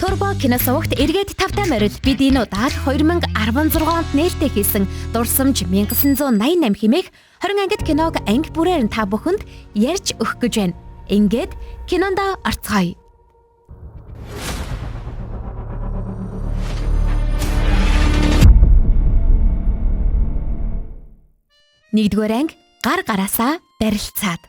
Турбо кино сувагт эргээд тавтай морил бид энэ удаад 2016 онд нээлттэй хийсэн дурсамж 1988 хэмээх 20 ангид киног анги бүрээр нь та бүхэнд ярьж өгөх гэж байна. Ингээд кинонд орцгоё. Нэгдүгээр анги гар гараасаа барилцаад.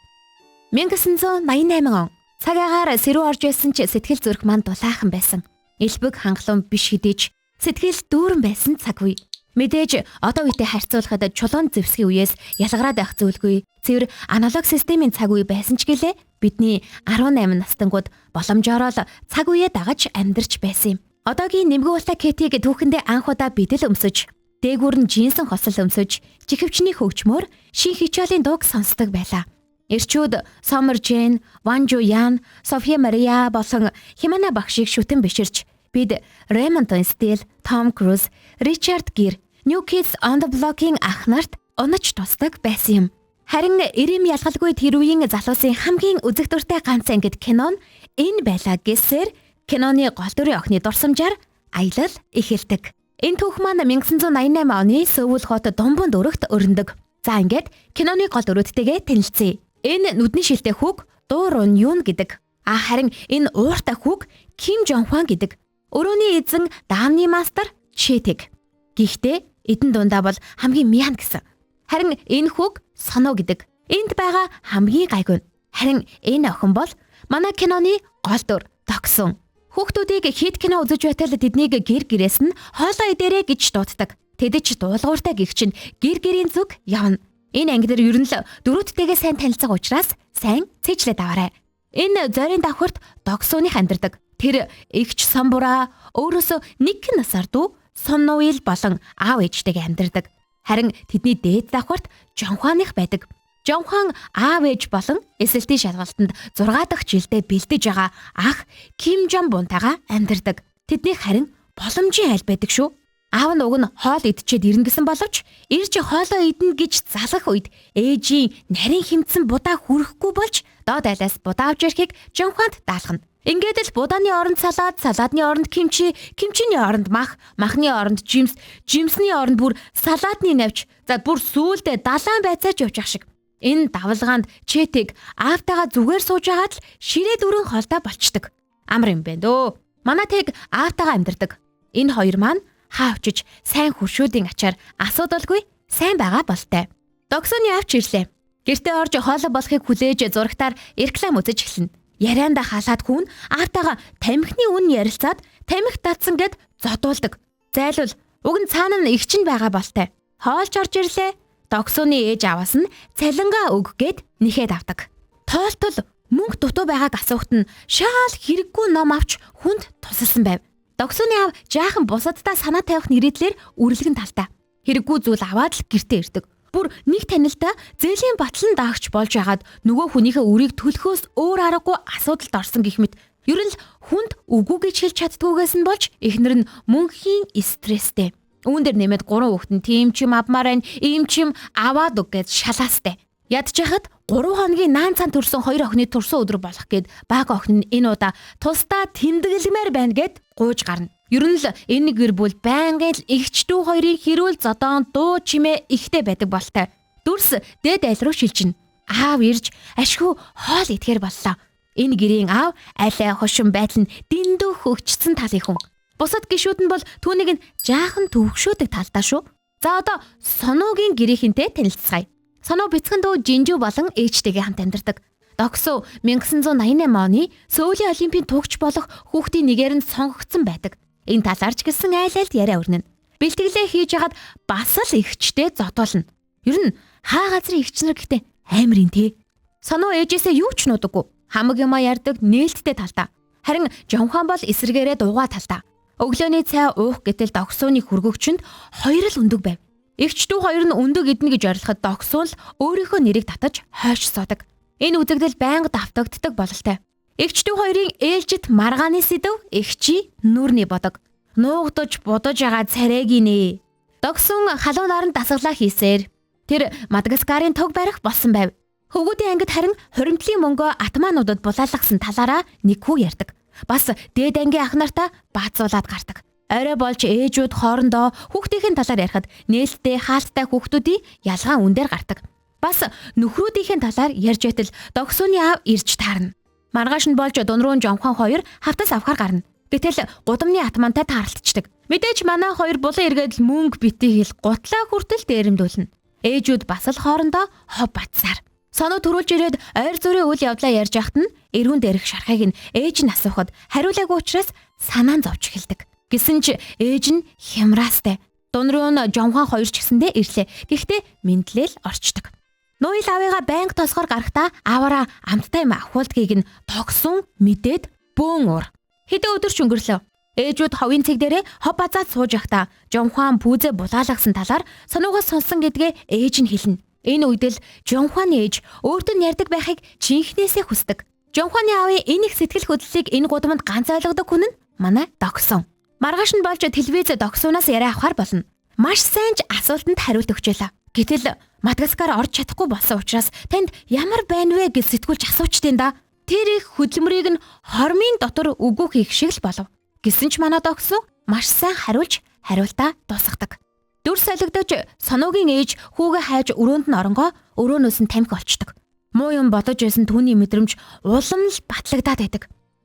1988 он цаг агаар сэрүү орж байсан ч сэтгэл зүрх маань дулаахан байсан. Элбэг хангалуун биш хэдий ч сэтгэл дүүрэн байсан цаг үе. Мэдээж одоо үетэй харьцуулахад чулуун зэвсгийн үеэс ялгараад байх зүйлгүй. Цэвэр аналог системийн цаг үе байсан ч гэлээ бидний 18 настангууд боломжоор л цаг үеэ дагаж амьдарч байсан юм. Одоогийн нэмгэн ултай Кетиг түүхэндээ анх удаа бидэл өмсөж, дээгүүр нь жинсэн хосол өмсөж, чихвчний хөгжмөөр шин хичээлийн дууг сонсдог байлаа. Эрчүүд Сомер Жен, Ван Жу Ян, София Мария болон Химана багшийг шүтэн биширч бид Remington Steele, Том Круз, Ричард Гир, New Kids on the Block-ийн ах нарт унаж тусдаг байсан юм. Харин ирэм ялгалгүй тэр үеийн залуусын хамгийн үзэх дуртай ганц ангид кино нь энэ байлаа гэсээр киноны гол дүрийн охины дурсамжаар аялал эхэлдэг. Энэ түүх маань 1988 оны Сөүл хот Думбун дөрөгт өрнөдөг. За ингээд киноны гол дүрүүдтэйгээ танилцъя. Энэ нүдний шилтэй хүүг Дуу Рун Юн гэдэг. А харин энэ ууртай хүүг Ким Жон Хван гэдэг. Өрөөний эзэн даамны мастер Четэг. Гэхдээ эдэн дундаа бол хамгийн мян гэсэн. Харин энэ хүүг Соно гэдэг. Энд байгаа хамгийн гайгүй. Харин энэ охин бол манай киноны гол дүр Доксон. Хүүхдүүдийг хит кино үзэж байтал тэднийг гэр гэрээс нь хоолоо идээрэй гэж дууддаг. Тэд ч дуулууртай гих чинь гэр гэрийн зүг явна. Энэ анги дээр ер нь л дөрүүдтэйгээ сайн танилцах учраас сайн цээжлээд аваарай. Энэ зорийн давхарт Догсууных амьдардаг. Тэр эгч самбураа өөрөөсөө нэг насаар дүү Соннуил болон аав ээжтэйгээ амьдардаг. Харин тэдний дээд давхарт Жонхваных байдаг. Жонхван аав ээж болон SLT шалгалтанд 6 дахь жилдээ бэлдэж байгаа ах Ким Жон бунтайгаа амьдардаг. Тэдний харин боломжийн айл байдаг шүү. Аав нь уг нь хоол идчихэд ирнэ гэсэн боловч ирж хоолоо идэнэ гэж залах үед ээжийн нарийн хэмтсэн будаа хүрэхгүй болж доод айлаас будаа авч ирэхийг Жонхванд даалгана. Ингээд л будааны оронд салаад, салаадны оронд кимчи, кимчиний оронд мах, махны оронд жимс, жимсний оронд бүр салаадны навч, за бүр сүүлдээ далайн байцааж явж ах шиг. Энэ давлгаанд Четэг аавтайгаа зүгээр сууж байгаад л ширээ дөрөн хоолтой болчдөг. Амар юм байна дөө. Манай тэг аавтайгаа амьдардаг. Энэ хоёр маань хаа очиж сайн хуршүүдийн ачаар асуудалгүй сайн байгаа болтой. Догсооны авч ирлээ. Гэртээ орж хоолой болохыг хүлээж зурагтаар реклам үзэж эхэлнэ. Ярианда халаад хүн аавтайгаа тамхины үн ярилцаад тамхи татсан гэд зодуулдаг. Зайлвал уг нь цаана нь эгч нь байгаа болтой. Хоолж орж ирлээ. Догсооны ээж аваас нь цалингаа өг гэд нэхэд авдаг. Тоолтол мөнгө дутуу байгааг асуухт нь шаал хэрэггүй ном авч хүнд тусалсан байв. Догсооны аав жаахан бусаддаа санаа тавих нэрийдлэр үрлэгэн талтай. Хэрэггүй зүйл аваад л гэртээ ирдэг. Бүр нэг танилтаа зээлийн батлан даагч болж хагаад нөгөө хүнийхээ үрийг төлөхөөс өөр аргагүй асуудалд орсон гэх мэт ер нь л хүнд үгүй гэж хэлж чаддгүйгээс нь болж эхнэр нь мөнхийн стресстэй. Үүн дээр нэмээд 3 хүүхэд нь тийм ч юм авмаар байна, ийм ч юм аваад өг гэж шалаастай. Ядчихад 3 хоногийн наан цан төрсөн 2 охины төрсөн өдөр болох гээд баг охин нь энэ удаа тусдаа тэмдэглэмээр байна гэд гуйж гарна. Ер нь л энэ гэр бүл байнгын л эгч дүү хоёрын хэрүүл зодоон дуу чимээ ихтэй байдаг болтой. Дүрс дээд айл руу шилжинэ. Аав ирж ашгүй хоол идэхээр боллоо. Энэ гэрийн аав алай хошин байдал нь дэндүү хөгжсөн талын хүн. Бусад гишүүд нь бол түүнийг нь жаахан төвөгшөөдөг талдаа шүү. За одоо Сонуугийн гэрийнхэнтэй танилцгаая. Соно бяцхан дүү Жинжүү болон ээжтэйгээ хамт амьдардаг. Догсоо 1988 оны Сөүлийн олимпийн тугч болох хүүхдийн нэгээр нь сонгогдсон байдаг. Энэ талаар ч гэсэн айл айлд яриа өрнө. Бэлтгэлээ хийж хагаад бас л эгчтэй зодуулна. Ер нь хаа газрын эгч нар гэхдээ амар юм те. Соно ээжээсээ юу ч нуудаггүй. Хамаг юмаа ярьдаг нээлттэй талдаа. Харин Жонхан бол эсрэгээрээ дуугаа талдаа. Өглөөний цай уух гэтэл догсооны хөргөгчөнд хоёр л өндөг байв. Эгч дүү хоёр нь өндөг идэнэ гэж орилоход догсуун л өөрийнхөө нэрийг татаж хойш суудаг. Энэ үзэгдэл байнга давтагддаг бололтой. Эгч дүү хоёрын ээлжит маргааны сэдэв эгчийн нүрний бодог. Нуугдаж бодож байгаа царайгинэ. Догсон халуун наранд дасгалаа хийсээр тэр Мадагаскарын туг барих болсон байв. Хөвгүүдийн ангид харин хуримтлын мөнгөө атмаануудад булаалгасан талаараа нэг хүү ярьдаг. Бас дээд ангийн ах нартаа баазуулаад гардаг. Орой болж ээжүүд хоорондоо хүүхдийн талаар ярихад нээлттэй хаалттай хүүхдүүдийн ялгаан үн дээр гардаг. Бас нөхрүүдийн талаар ярьж байтал Догсууны аав ирж таарна. Маргааш нь болж Дунруун Жонхон хоёр хавтас авахар гарна. Гэтэл гудамны атмантай таарлтчдаг. Мэдээж манай хоёр булан эргээд л мөнгө битгий хэл гутлаа хүртэл дээрэмдүүлнэ. Ээжүүд бас л хоорондоо хов батсаар. Соноо төрүүлж ирээд ойр зүрийн үйл явдлаа ярьж байхад нь эрүүн дээрх шархыг нь ээж нь асуухад хариулаагүй учраас санаа нь зовж эхэлдэг. Гэсэн ч ээж нь хямраастай. Дунрын Жонхон хоёр ч гэсэндээ ирлээ. Гэхдээ мэдлэл орчдөг. Нуйл аавыгаа байнга тосгоор гарахдаа ааваараа амттай юм авахулдгийг нь тогсон мэдээд бөөн уур. Хэдэн өдөр ч өнгөрлөө. Ээжүүд ховын цэг дээрээ хов базаад сууж байхдаа Жонхуан пүүзээ булаалгасан талаар сонуугаас сонсон гэдгээ ээж нь хэлнэ. Энэ үед л Жонхуаны ээж өөртөө нь ярьдаг байхыг жинхнээсээ хүсдэг. Жонхуаны аавын энэ их сэтгэл хөдлөлийг энэ гудамд ганц ойлгодог хүн нь манай Догсон. Маргааш нь болж телевиз Догсунаас яриа авахар болно. Маш сайн ч асуултанд хариулт өгчээлээ. Гэтэл Мадагаскар орж чадахгүй болсон учраас танд ямар байна вэ гэж сэтгүүлч асуучдیں да. Тэр их хөдөлмөрийг нь хормын дотор үгүй хийх шиг л болов. Гэсэн ч манай Догсон маш сайн хариулж хариултаа дуусгадаг. Дүр солигдож Сонуугийн ээж хүүгээ хайж өрөөнд нь оронгоо өрөөнөөс нь тамхи олчдөг. Муу юм бодож байсан түүний мэдрэмж улам л батлагдаад байдаг.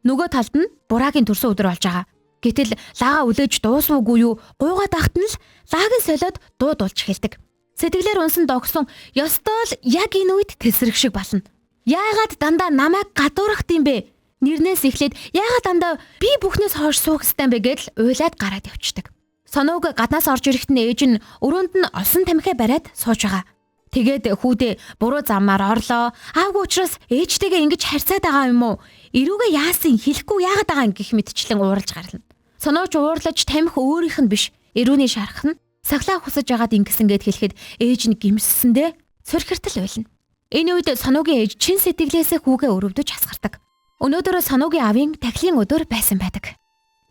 Нөгөө талд нь Бураагийн төрсөн өдөр болж байгаа. Гэтэл лага үлээж дуусваагүй юу? Гуйгаад ахт нь л лаг нь солиод дуу дуулж эхэлдэг. Сэтгэлээр унсан Догсон ёстой л яг энэ үед тесрэх шиг болно. Яагаад дандаа намайг гадуурхах юм бэ? Нэрнээс эхлээд яагаад дандаа би бүхнээс хойш суух ёстой юм бэ гэдэл уйлаад гараад явчихдаг. Сонууг гаднаас орж ирэхэд нь ээж нь өрөөнд нь олсон тамхиа бариад сууж байгаа. Тэгээд хүүдээ буруу замаар орлоо. Аавгүй учраас ээжтэйгээ ингэж харьцаад байгаа юм уу? Эрүүгээ яасан хэлэхгүй яагаад байгаа юм гэх мэтчлэн ууралж гарлна. Сонууч уурлаж тамхи өөрийнх нь биш. Эрүүний шарах нь сахлаа хусаж агаад ингэсэн гэд хэлэхэд ээж нь гимсэндээ цөрхөртөл уйлна. Энэ үед Сонуугийн ээж чин сэтгэлээсээ хүүгээ өрөвдөж хасгардаг. Өнөөдөр Сонуугийн аавын тахилын өдөр байсан байдаг.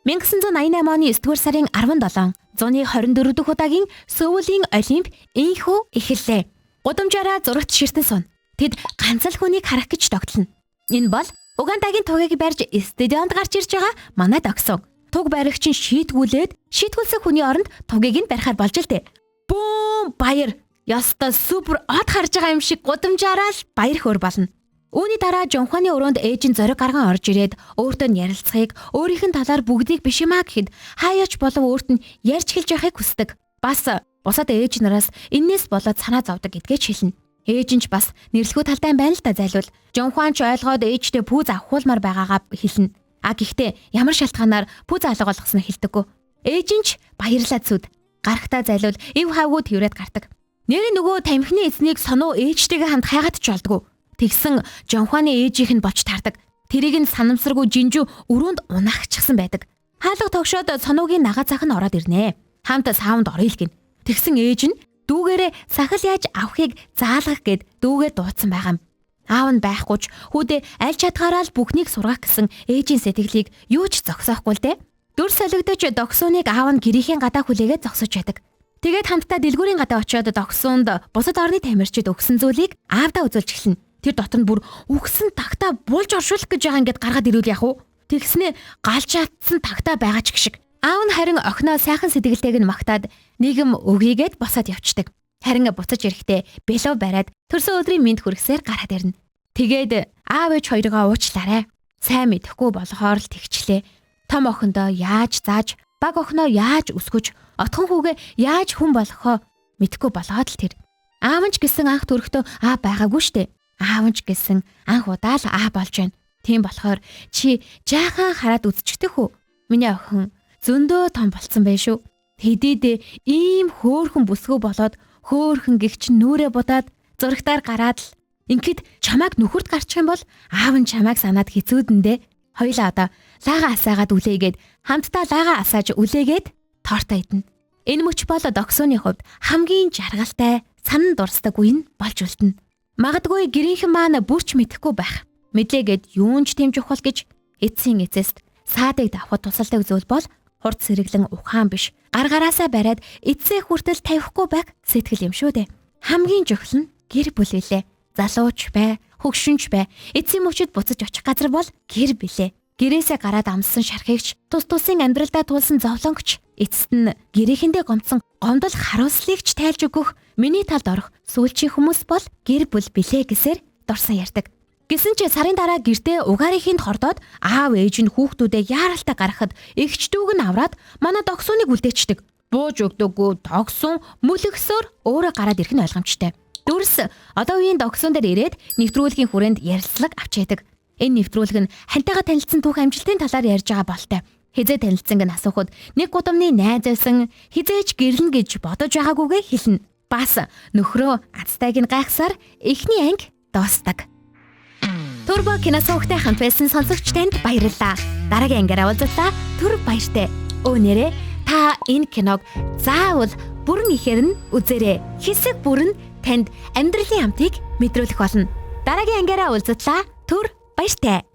1988 оны 9-р сарын 17, зуны 24 дахь удаагийн Сөүлийн Олимп инхүү эхэллээ. Гудамжаараа зурагт ширтэн сун. Тэд ганц л хүнийг харах гэж тогтлоно. Энэ бол Угандагийн тугийг барьж стадионд гарч ирж байгаа манай Догсон. Туг баригч нь шийтгүүлээд шийтгүүлсэн хүний оронд тугийг нь барихаар болж л дээ. Бүүм баяр. Ёстой супер од харж байгаа юм шиг гудамжаараа л баяр хөөр болно. Үүний дараа Жонхоны өрөөнд ээж нь зориг гарган орж ирээд өөртөө нь ярилцахыг, өөрийнх нь талаар бүгдийг биш юм а гэхэд хаяач болов өөрт нь ярьж хэлж явахыг хүсдэг. Бас бусад ээж нараас эннээс болоод санаа зовдөг гэдгээ ч хэлнэ. Ээж нь ч бас нэрлэхүү талтай байна л да зайлвал. Жонхуан ч ойлгоод ээжтэй пүүз авахулмаар байгаагаа хэлнэ. А гэхдээ ямар шалтгаанаар пүүз алга болгосноо хэлдэггүй. Ээж нь ч баярлаад сүд. Гарахтаа зайлвал ив хавгүй тэрвэрэд гардаг. Нэрээ нөгөө тамхины эзнийг сонуу ээжтэйгээ хамт хайгаад ч болдгоо. Тэгсэн Жонхуаны ээжийнх нь болж таардаг. Тэрийг нь санамсаргүй жинжүү өрөөнд унаахчихсан байдаг. Хаалга тогшоод Сонуугийн нага цах нь ороод ирнэ. Хамт саунд орё л гин. Тэгсэн ээж нь дүүгээрээ сахал яаж авахыг заалгах гэд дүүгээ дуудсан байгаа юм. Аав нь байхгүй ч хүүдээ аль чадхаараа л бүхнийг сургах гэсэн ээжийн сэтгэлийг юу ч зогсоохгүй л дээ. Дүр солигдож Догсууныг аав нь гэрийнхэн гадаа хүлээгээд зогсож байдаг. Тэгээд хамтдаа дэлгүүрийн гадаа очиод Догсуунд бусад орны тамирчид өгсөн зүйлийг аавдаа үзүүлж эхэлнэ. Тэр дотор нь бүр үхсэн тагтаа булж оршуулах гэж байгаа ингээд гаргаад ирвэл яах вэ? Тэгснээ галж чадсан тагтаа байгаа ч гişг. Аав нь харин охиноо сайхан сэтгэлтэйг нь магтаад нийгэм өгийгээд босоод явцдаг. Харин буцаж ирэхдээ бэлэв бариад төрсөн өдрийн мэнд хүргэсээр гараад ирнэ. Тэгээд аав ээж хоёроо уучлаарай. Сайн мэдэхгүй болохоор л тэгчлээ. Том охиндоо яаж зааж, баг охиноо яаж өсгөж, отхон хүүгээ яаж хүн болгохоо мэдэхгүй болоод л тэр. Аав нь ч гэсэн анх төрөхдөө аа байгаагүй штэ. Аав нь ч гэсэн анх удаа л аа болж байна. Тийм болохоор чи жаахан хараад үзчихдэх үү? Миний охин зөндөө том болцсон байх шүү. Хэдийдээ ийм хөөхөн бүсгүй болоод хөөхөн гихч нүрээ будаад зурагтаар гараад л ингээд чамааг нөхөрт гарчих юм бол аав нь чамааг санаад хэцүүдэндээ. Хоёлаа одоо лага асаагаад үлээгээд хамтдаа лага асааж үлээгээд торто идэнэ. Энэ мөч бол Догсууны хувьд хамгийн жаргалтай, санан дурсдаг үе нь болж үлдэнэ. Магадгүй гэрийнхэн маань бүрч мэдэхгүй байх. Мэдлээгээд юун ч тийм чухал гэж эцсийн эцэст саадыг давхад тусалдаг зүйл бол хурд сэргэлэн ухаан биш. Гар гараасаа бариад эцсээ хүртэл тавихгүй байх сэтгэл юм шүү дээ. Хамгийн чухал нь гэр бүл билээ. Залууч бай, хөгшинч бай. Эцсийн мөчид буцаж очих газар бол гэр билээ. Гэрээсээ гараад амссан шархыгч, тус тусын амьдралдаа туулсан зовлонгч, эцэст нь гэрээхэндээ гомдсон гомдол харуулслыг ч тайлж өгөх миний талд орох сүүлчийн хүмүүс бол гэр бүл билээ гэсээр дурсан ярьдаг. Гэсэн чи сарын дараа гэртээ угаарийнхынд хордоод аав ээж нь хүүхдүүдээ яаралтай гаргахад эгч дүүг нь авраад манай догсууныг үлдээчдэг. Бууж өгдөггүй догсун мөлөгсөөр өөрөө гараад ирэх нь ойлгомжтой. Дүрс одоо үеийн догсуун дээр ирээд нэвтрүүлгийн хүрээнд ярилцлага авч яадаг. Энэ нэвтрүүлэг нь хантайгаа танилцсан түүх амжилтын талаар ярьж байгаа болтой. Хизээ танилцсан гэн асуухад нэг гудамны найз байсан хизээч гэрлэн гэж бодож байгаагүйгээ хэлнэ. Бас нөхрөө азтайг нь гайхсаар эхний анги дуустдаг. Турбо кино сувагтай хамт байсан сонсогч танд баярлалаа. Дараагийн ангиар уулзлаа. Түр баяртай. Өө нэрээ та энэ киног заавал бүрэн ихээр нь үзээрэй. Хэсэг бүр нь танд амьдралын амтыг мэдрүүлэх болно. Дараагийн ангиараа уулзлаа. Түр баяртай.